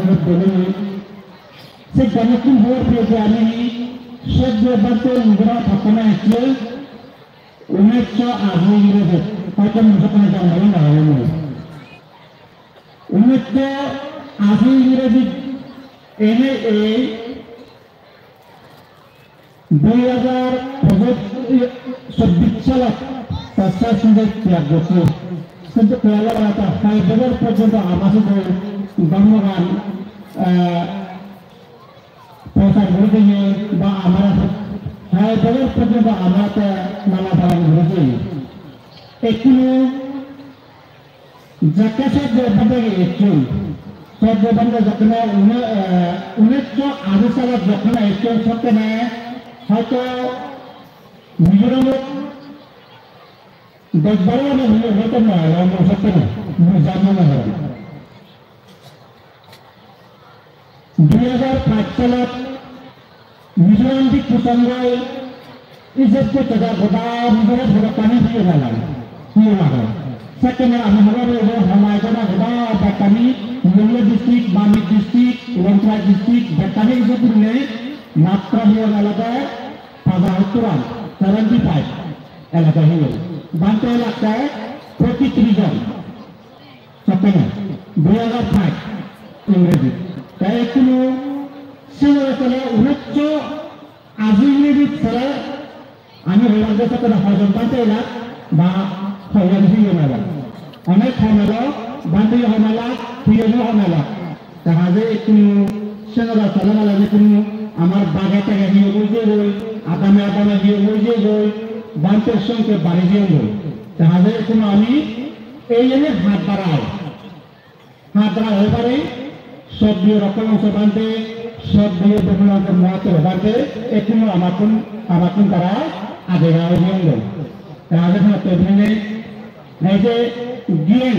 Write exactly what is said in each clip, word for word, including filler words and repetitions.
Bhante, se ganottun hobor peye je ami soddo Bhante Indira Bhante ecche unnisso aji Ingreji, hoyto mui sokkene jonmo na oye. Unnisso aji Ingreji ene ei dui hajar pojoj-, chobbish salot ta sesnjai tiyag gocche. Hintu tiyag ora ta hai bojor porjonto ama sudu dhormogan, eh, prochar guri diye ba amara hai bojor porjonto amara te nana palan guri diye. Ekkunu Jekke soddo Bhante ecchon, soddo Bhante jokkene une-, eh, unnisso aji salot jokkene ecchon, sokkene hoyto Mizoramot doj baro bar hole hoyto na elo, mui sokkene mui jano na elo. Dui hajar pach salot Mizoram Bhikkhu Sanghoi ijeb gotte de goda Mizoram hodokkani hiye nalai, hiye nalai. Sekkene ami hobor peye je homai gona goda bekkani Nulliya district, Mamit district, Longtrai district bekkani ijeb gurinei matro hiye nalode paja hotturan, seventy five elode hiye. Bhante elode forty three jon. Sokkene, dui hajar pach Ingreji. Te ekkunu singore sale unnisso aji Ingreji sale ami hobar de sokkene hoijon Bhante elak ba hoijon hiye elak. Onek hom elo, Bhante hom elak, hiye hom elak. Te haje ekkunu singore sale male ekkunu amar bage tage hiye oi jeyegoi, adame adame hiye oi jeyegoi, Bhanter songkhe bari jeyegoi. Te haje ekkunu ami ei jene hat barai. Hadra hoi pare, soddiyo Rokkhobongso Bhante, soddiyo Bhante, Mahathero Bhante, ekkunu amattun, amattun tara adega oi jeyonde. Te age senotte bhante, ei je gyan,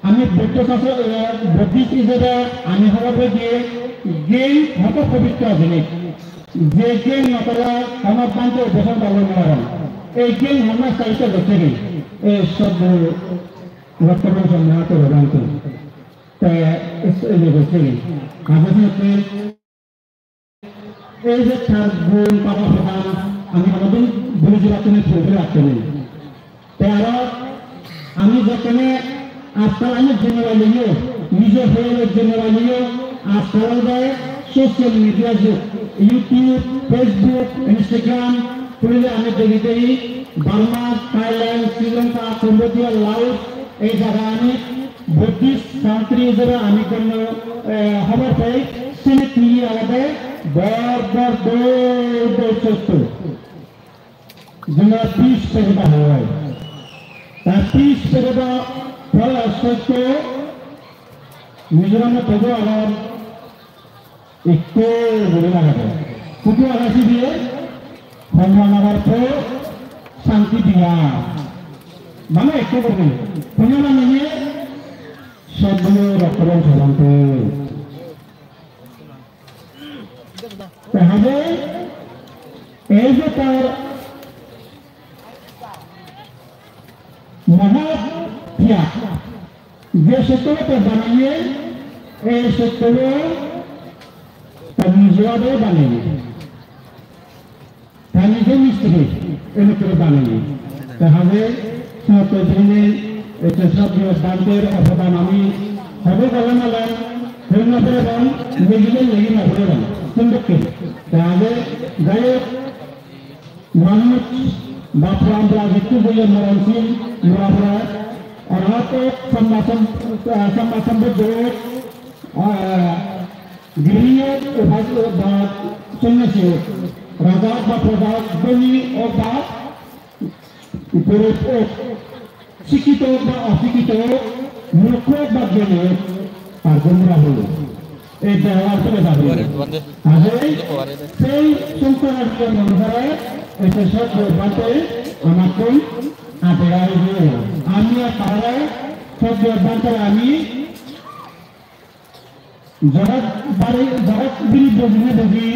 ami Buddho sastra, eh, Buddhist ijebe ami hobor pei je gyan hoto pobitro jinis. Je gyan no thele hono bhante upasan bhalo no paron. Ei gyan honna sahitto gocche goi, ei soddiyo Rokkhobongso Mahathero Bhante. Te is-, iye gocche. Aje senotte ei je tar gun baba prodan ami honodin bhuli jibatte nei, bhuli jibatte nei. Te aro ami jekkene ajkal ami jene paile yo, nijo hoyale jene paile yo, ajkal olode social media jug, YouTube, Facebook, Instagram, khulile ami degi degi Burma, Thailand, Sri Lanka, Cambodia, Laos, ei jagaganit Buddhist santri ijebe ami gommo, eh, hobor pei, sini hi agede bor bor dol dol sotto. Jemon peace period hoi. Ta peace period phola sotto Mizoram-ot tojo agon. Ikko guri lagade. Hudu agey sibe? Kamalanagar po Santi Vihar. Mane ikko guri. Punya namanya Sadhguru Rokkhobongso Bhante. Te haje ei je tar Mahatyag, je sottobo te baneye, ei sottobo te nijo ade baneye. Te nije mistri, ene guri baneye. Te haje sotto jene, ete sotto Bhanter obodan ami hobe gole malen, hoi no pare bang, legile legi no pare bang. Hintu ki? Te haje jai hok, manuj ba poranpora jittu boiye moronsil, mora pore, orhat ok, samma sam-, ah, samma sambuddho ok, ah, grihi ok, upasok ok ba sonnasi ok, raja ok ba proja ok, dhoni ok ba gorib ok, sikkito ok ba osikkito ok, murkho ok ba gyani ok, tar jon mora pore. Ei dehobar tole jabo. Aje sei Songkaracharyor onusare ei je sotto Bhante amattun adega oi jeye. Ami ar tarare sotto Bhantere ami jagat bari, jagat biri bojine boji,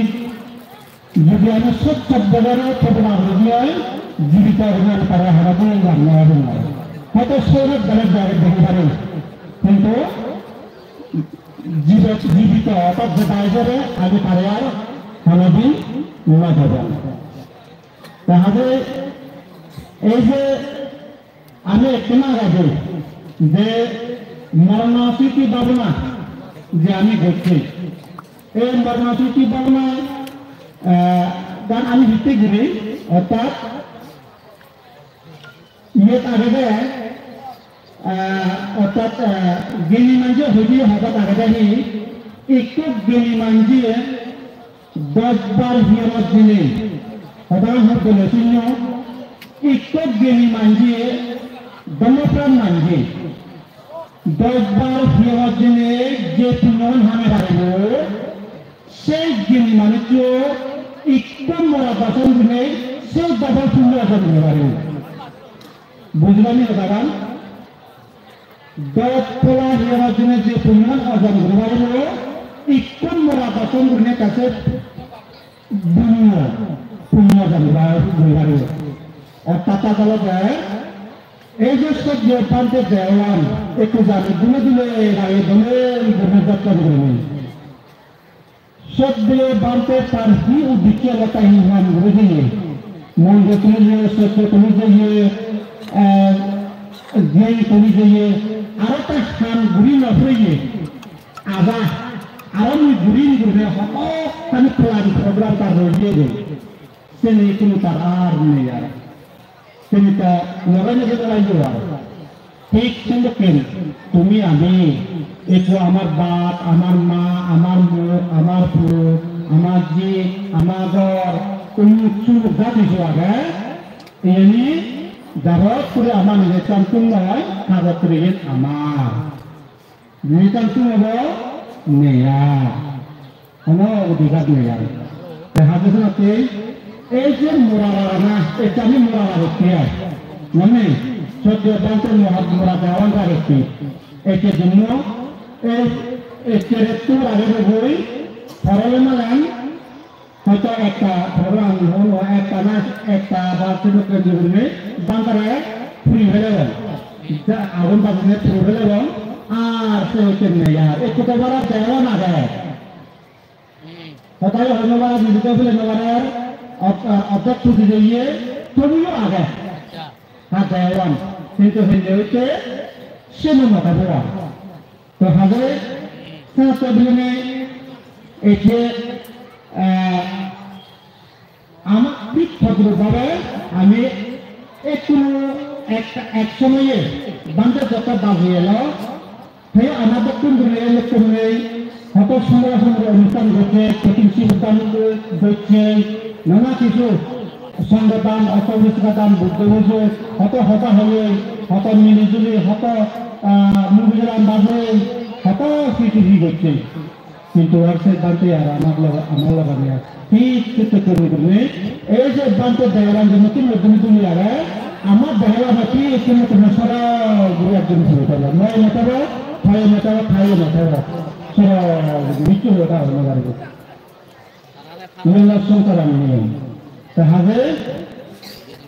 jodi ami sotto bojine thebo na gori diye, jibito gori ami tare hara diye lab no obo na. Hoyto sourot gele jagat dekhi pare, hintu জীবিত, জীবিত অর্থাৎ যেটা হিসেবে আমি তারে আর কোনোদিন না দেবেন। তাহলে এই যে আমি একটু না রাখি যে মরণাস্মৃতি ভাবনা যে আমি করছি, এই মরণাস্মৃতি ভাবনা, আহ, গান আমি দিতে গেলে অর্থাৎ ইয়ে আগে দেয়, আহ, অর্থাৎ, আহ, জ্ঞানী মানুষের হইলে হঠাৎ আগে দেয়, একটু জ্ঞানী মানুষের দশ বার হিয়ামত দিলে, হঠাৎ হঠাৎ বলে শুনল, একটু জ্ঞানী মানুষের ধর্মপ্রাণ মানুষের দশ বার হিয়ামত দিলে যে পুণ্যবান হামে পারিব, সেই জ্ঞানী মানুষও একটু মরা দশম দিনে সেই double পুণ্য অর্জন করে পারে। বুঝলাম নি কথাটা? দশ ফলা হিয়ামত দিনে যে পুণ্যবান অর্জন করে পারে, একটু মরা দশম দিনে কাছে পুণ্য, পুণ্য অর্জন করে পারে। অর্থাৎ তা হলো যে এই যে সব যে পান্তে দেওয়ান, একটু জানি দিনে দিনে রাগে দিনে দিনে যত্ন করে। Sotguru Bhante tar hi uddecche olo, ta hi ham guri jeye, mondir tuli jeye, sotto tuli jeye, eh, jei tuli jeye, aro ta ham guri no puriye, aja, aro mui gurim gurine hodokkani plan program tar roi jeye. Seni tumi tar ar nei ar. Seni ta logai logai logai logai. Thik sendokken tumi ami ekku amar bap, amar ma, amar mok, amar puro, amar ji, amar ghor, umuk sumuk ja hissu age, iyeni jabot puri amar nijettun noi, kagoj puri iyen amar. Nijettun obo nei ar. Hono odhikar nei ar. Te hajje senotte ei je mora lagana, ecche ami mora lagotte ai. Mane, sotto bante mora, mora dewan lagotte. Ecche dunno, ei, ecche rettu lage de boi, parole malan, hoito ekta program hono ekta na ekta ba sedokken gurinei bantare puri pelebong. Ja agun bajinei puri pelebong, ar se hoitte nei ar. Ekko to bara degon age. Hodai hoi no parer, nijeke bile no parer, ob-, ah, obdek puji jeye, tobuyo age. Ha degon, hintu hende hoitte seno no thebo ar. To hajore, senotte bilinei ei je, eh, ama thik todrup bhabe ami ekkunu ek, ek somoye bhante joto baji elo, te ama dokken guri ei lokkunei hoto sundor sundor onusthan gocche, coaching center gocche, nana hissu songho dan, oto riksha dan, Buddho pujo, hoto hoda hoye, hoto mili juli, hoto, ah, mugujelan baje, hoto hissu hi gocche. Hintu ar se bhante ar amar loge, amar loge nei ar. Thik thik thik guri guri. Ei je bhante degolan je notun notun tuli age, amar degolan thik thik notun sara guri ekjon puri pelo. Noi no thebo, thai no thebo, thai no thebo. Sara guri hissu hoda hoi no paribo. Iyen olode Sankaran niyom. Te haje,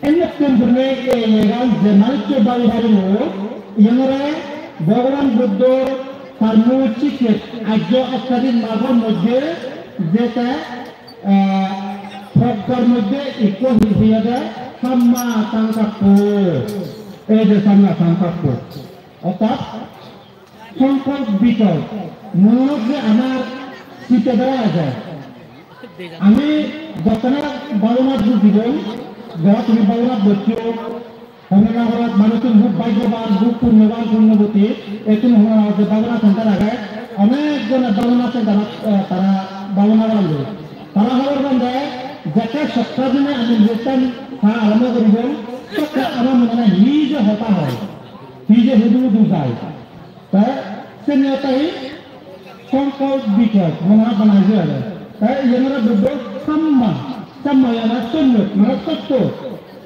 ennekken gurinei ei legan je manuccho babi paribo, iyenore Bhogoban Buddhor tar mul sikke Arjo Ostadik Margor moddhe jeta, eh, proggar moddhe ikko hi hoyede Samma Sankappo. Ei je Samma Sankappo. Orthat Songkolp bikop, monot je amar chitta dhara age. Ami jokkene bhabonat bujibong, jara tumi bhabonat bojjo, bhabona gorat manuchun hub bhagyoban, hub punyoban, punyoboti, ekkunu hona je bhabona center age, onek jone bhabona center-ot, eh, tara bhabona goron de. Tara hobor pan de, jekke sokka dine ami nijesthan sa arambo guribong, sokke ama monot hi je hoda hoi, hi je hudu hudu jai. Te seni otte hi Songkolp bikop, mone hoi bana jeye age. Te iyen aro Buddho Samma, Samma iyan aro Somyok, mane sotto.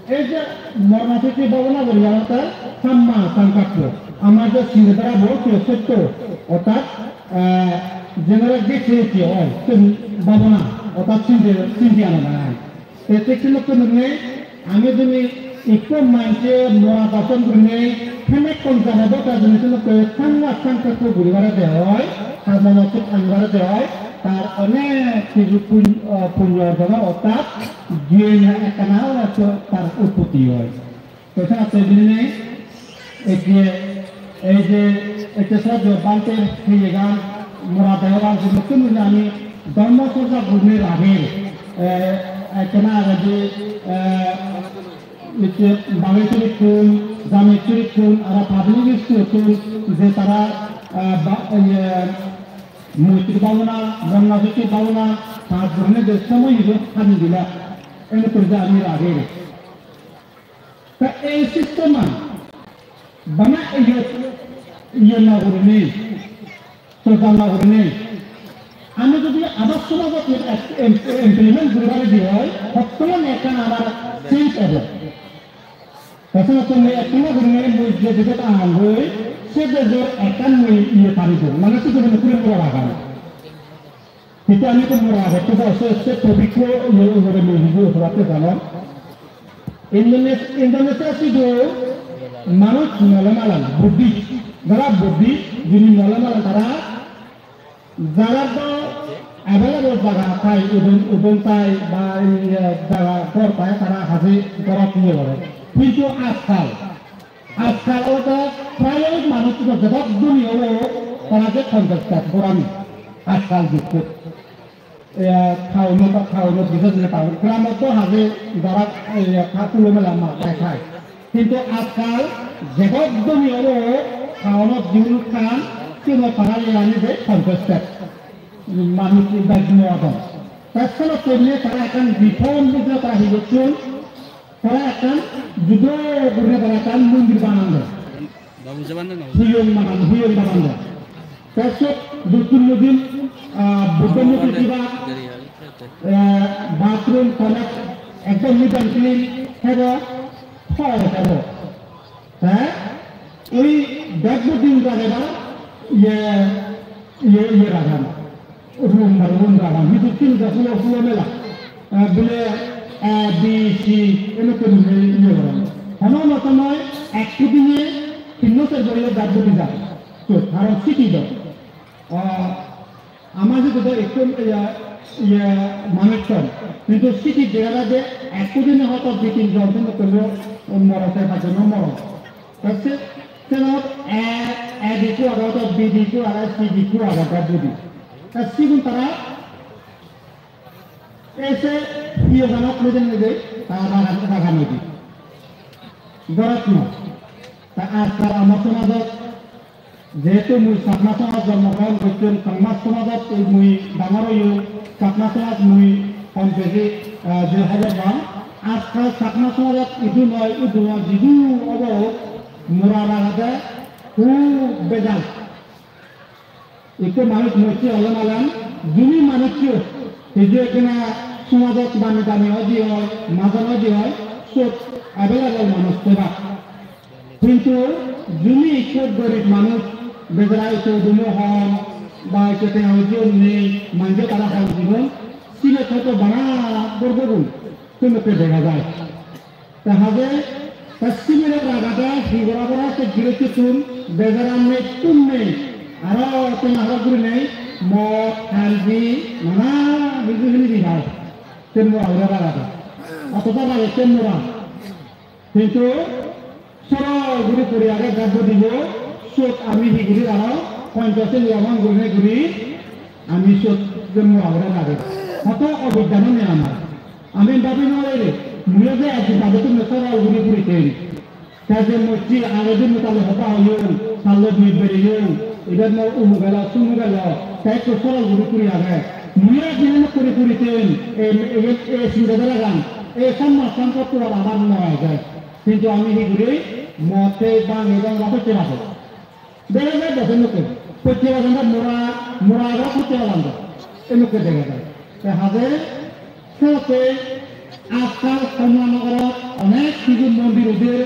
Ei je morona sriti bhabona guri aro te Samma Sankappo. Amar je sinde dhara bo se sotto. Orthat, eh, jenere je sriti oi, se bhabona, orthat sinde, sinde ana nai. Te thik senokke nonei, ami jodi Ikko manje mora doson gurinei henekkon jana dota jinissonotte thangwa thangketto guribare de oi, tar monottun anibare de oi, tar onek hissu pun-, ah, punyo orjon oi, ortat gyan ekkana oi, tar utpotti oi. To senotte bilinei ecche, ei je ecche soddo bhante heyegan mora dehogan jinissottun gurinei ami dhormo chorcha gurinei ragir, eh, ekkana agede, eh, ecche Bageshwarittun, Jameshwarittun, aro public school-ottun je tara, ah, ba-, iye, moitri bhabona, bondha sruti bhabona, path grohonor je somoy idu hani dila, ene kori je ami ragir. Ta ei system-an bana iye, iye na gurinei, to jana gurinei. Ami jodi amar somajot em-, em-, implement guri pari de oi, hottoman ekkan amar change ebo. Te senotte mui ekkena gurinei mui je dejot agongoi, se dejor ekkan mui iye pari de, mane se dejor mui puri pura ragam. Hitte ami to mora agotte do se, se topic-ko iye ugure mui hiju hobatte jano. Indones-, Indonesia sidu manuj nole malan, Buddhist, jara Buddhist, jini nole malan tara, jara do available jaga pai, udon, udon pai, ba iye jaga ghor pai, tara haji ghorot iye gore. Hintu ajkal, ajkal olode prayo manuj do jedok dhoni obo, tara je concentrate gorani ajkal jugot. Eh, town-ot, town-ot bises guri town. Gramot do haje jara, eh, tha-, hulo mela ma-, khai khai. Hintu ajkal jebot dhoni obo, town-ot jigun khan, sigun tara iyani de congested. Manuj bej no adon. Te senotte tara ekkan reform bidire tara hi gocchon, tara ekkan judo gurine tara ekkan mondir banan de. Babu jaban na? Huyong banan, huyong banan de. Te sot duttur mudin, ah, Buddho murti diba, eh, bathroom, toilet, ekdom neat and clean thebo, hoi thebo. Te ui bek bo din ragebar, iye, iye, iye ragan. Room ba room ragan. Hitu tin ja hulo, hulo mela. Eh, bile A, B, C, ene to iye ragan. Hono moto noi, ekku dine tinno ser goriyo bek bo din ragan. To, karon city do. Ah, Ama sidu do ekku, iya, iya, manuj hom. Hintu city dega jai de ekku dine hoito di tin jon hintu tollo moro, se pach jon moro. Ta se, se no, A, A D ekku age, hoito B D ekku age, C D ekku age, ta dudi. Ta sigun tara ese hiyo ganot meden mede, ta ragan, ragan mede. Gorot no. Ta ajkal ama somajot Jehetu mui Chakma somajot jonmo grohon gocchong, Chakma somajot ei mui dangor oyong, Chakma somaj mui hom besi, ah, je hobor pang. Ajkal Chakma somajot idu noi, udu noi, jidu obo, mora ragede hub bejal. Ikko manuj mocche ole malen, juni manuccho, hiju ekkena somajot dami dami odi oi, majon odi oi, sot available manuj tebak. Hintu juni ikko gorib manuj, bejara ikko udumo hom, ba ikko tenga poije nei, manje tara hom jibon, sibe hoito bana gorbogun, tumi te dega jai. Te haje, te sibere ragade hi gora pore se girostottun, bejara nettun nei, aro tenga horo guri nei, mod, hanji, nana hiju hini di pai. Te mora hure ragade. Otojo rage te mora. Hintu sorol guri puri age bek bodibo, sot ami hi guri aro Panchashil longkhon gurinei guri ami sot jonmo agede lage. Hoto obidya no nei amar. Ami babi no ere, muiyo je ekdin babe tumi sorol guri puri ten. Ta je mocche age din mui tale hoda hoyong, tale mui bereyong, ibe mor umu gelo, sumu gelo, ta ekku sorol guri puri age. Muiyo ekdin no puri puri ten, e, e, e, sinde dalagan, e, samma sampo tuar abar no age. Hintu ami hi guri, motte bangi dong ba pocche bade. Dega jai de se nukke. Pocche bade de mora, mora agora pocche bade de. E nukke dega jai. Te haje, senotte ajkal Kamalanagarot onek hiju mondir uder,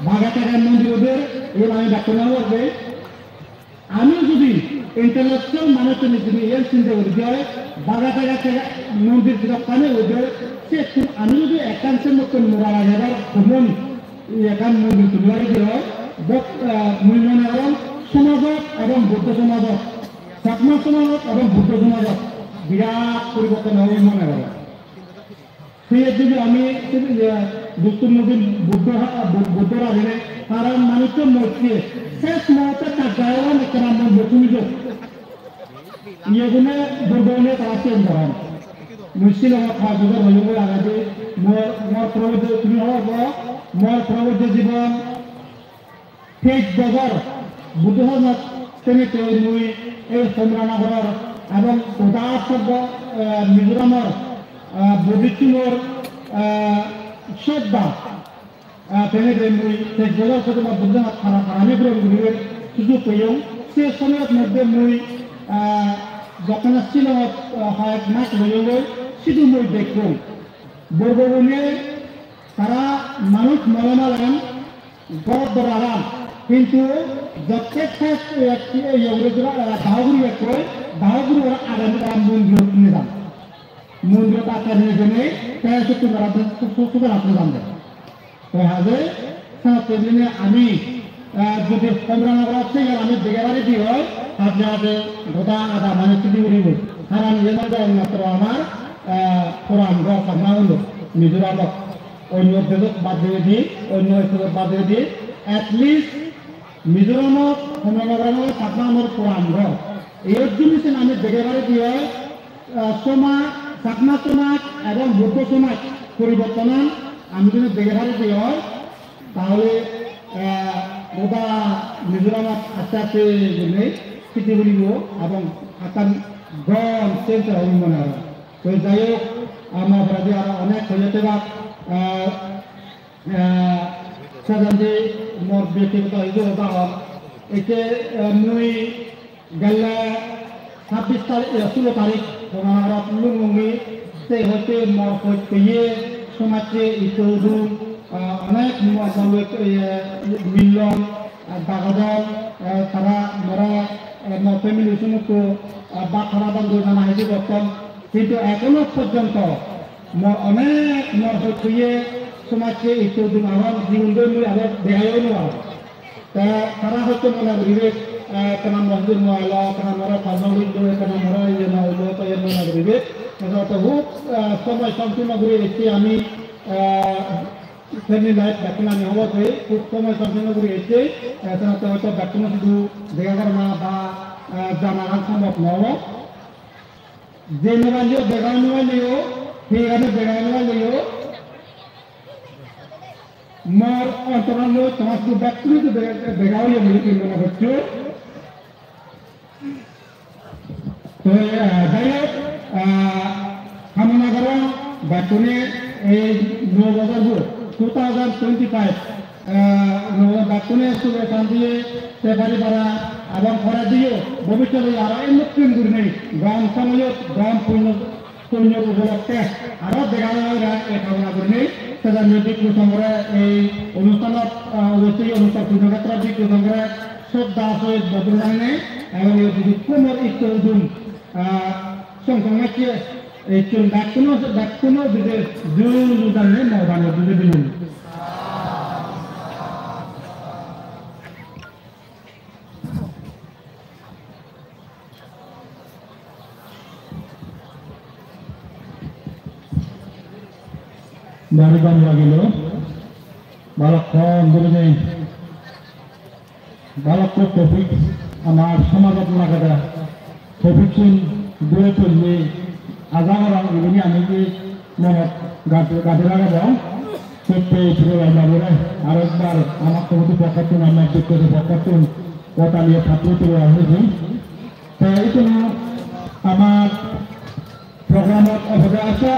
bage tage mondir uder, iyen ami bekkune hobor pei. Ami jodi intellectual manuchchune jodi iyan sinte guri de oi, baga jaga te mondir jedokkani oi de, settun ami jodi ekkan se mottun mora lagebar homoni, ekkan mondir tuli pari de oi, bot-, ah, mui mone gorong somajot ebong Buddho somajot, Chakma somajot ebong Buddho somajot birat poriborton obo mone gorong. Sei jodi ami, iye, Buddho murti, Buddho ha-, Bu-, Buddho ragile, tara manuccho mocche, ses muhutte tar gaye ekkena mondir tuli jok. Iyegune Durgagune tara change goron. Mui Shillongot pach bojor royongoi agedi, mor, mor probojje, tumi hobor po, mor probojje jibon teis bojor Buddho Dhormot tenei mui ei Komlanagoror ebong goda sorbo, eh, Mizoramor, eh, Bodhichungor, eh, sodda, eh, tenei mui teis bojor pojjonto Buddho Dhormot para parami puron guribar sujog peyong. Se somoyor moddhe mui, eh, jokkon Shillongot, eh, hoyek mas royongoi, sidu mui dekkong. Durgagune tara manuj mole malen, gorot dor agon, hintu jokke ses, eh, iye guri dura, eh, daho guri ekkoi, daho guri ora agami tara mondirot nejan. Mondirot akke nejene, te sotto tara su-, su-, sugarat nejan de. Te haje, senotte jene ami, eh, jodi Komlanagorot se ami dege pari de oi, haje haje goda ada mane sidi guribo. Karon iyen olode ekmatro amar, eh, puran ghor Chakma guno, Mizoramot. Onno dejot bad diyedi, onno state-ot bad diyedi, at least Mizoramot, Komlanagorot Chakma amar puran ghor. Ei jinissan ami dege pari de oi, ah, somaj, Chakma somaj ebong Buddho somaj poribortonan ami jodi dege pari de oi, tahole, ah, goda Mizoramot aste aste gurinei sriti guribo ebong ekkan gom change obo mone oi. To jai hok, ama poredi aro onek hoye thebak, ah, ah, sejendi mor bektigoto idu hoda hon. Ecche, ah, mui gelle sabbis tarik, eh, sulo tarik Komlanagorot lungongi, se hoite mor hoj peye somajje itto udun, ah, onek mo-, mo-, eh, millon, ah, dagodon, eh, tara more, eh, mo family sunukko, ah, bak hara don guri nana hiji gotton. Hintu ekhono porjonto mor onek mor hoj peye somajje itto udun agon, jigun doi mui aro dega oi no parong. Te tara hoito mone guribe, eh, ekkena mosjid no elo, ekkena more pajol dillo, ekkena more iye no elo, to iye mone guribe. Te to hub, eh, somoy sompurno guri ecche ami, eh, family life bekkun ami hobor pei, hub somoy sompurno guri ecche, eh, te to hoito bekkuno sudu dega gorana ba, eh, janagan sombhob no obo. Je no parileyo, dega no parileyo, he gane dega no parileyo, mor ontoran loi tomar sudu bekkune to de-, dega oye bili tumi mone goccho. To, eh, jai hok, eh, kamona gorong bekkune ei nuo bojor bo, two thousand twenty-five, eh, nuo bekkune sube santiye te pari para ebong pore diyo bobissote aro ei notun gurinei gom somoyot gom punyo punyor upolokke aro dega oi oi ei kamona gurinei. Sejanni Bhikkhu Songhore ei onusthanot, ah, ubosthit onusthan punyo khetrot Bhikkhu Songhore sroddha sohit bondona janeinei ebong ei Bhikkhu Songhor itto udun, ah, song song macche ecchon bekkuno, bekkuno bije ju ju janeinei mo bani bije dilung. Bari gom lagilo, balokkon gurinei, balokko topic amar somajot lagede, topic-un dure tulle aja gorong ibeni ami je monot gadi, gadi ragebong. Sette Tripura babure arekbar ama committee pokkottun, ama Bhikkhu Songho pokkottun o taliye pattur tulo aneji. Te itunu amar programot obode asha,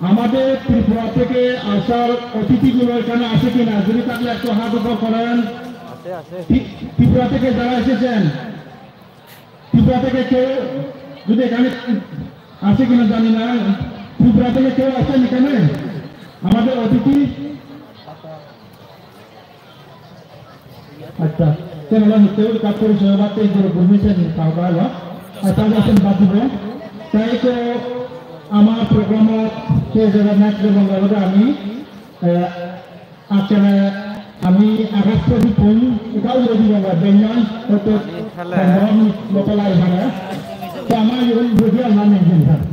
আমাদের ত্রিপুরা থেকে আসার অতিথিগুলো এখানে আছে কিনা, যদি থাকলে একটু হাত উপর করেন। আছে, আছে। ত্রি-, ত্রিপুরা থেকে যারা এসেছেন, ত্রিপুরা থেকে কেউ যদি এখানে আছে কিনা জানি না, ত্রিপুরা থেকে কেউ আছেন এখানে? আমাদের অতিথি? আচ্ছা, channel-ot hitte guri ta porichoy batte jor guri sen ta hoda elo. Acha, acha, sen bad dibo. Tai to amar program-ot se jaga next level-ot ami, eh, Akkene ami August fifteen ekka ugure dibe na benyon, oto Ani hele. Bendon botol ai bana. To ama yun budi ama menjin.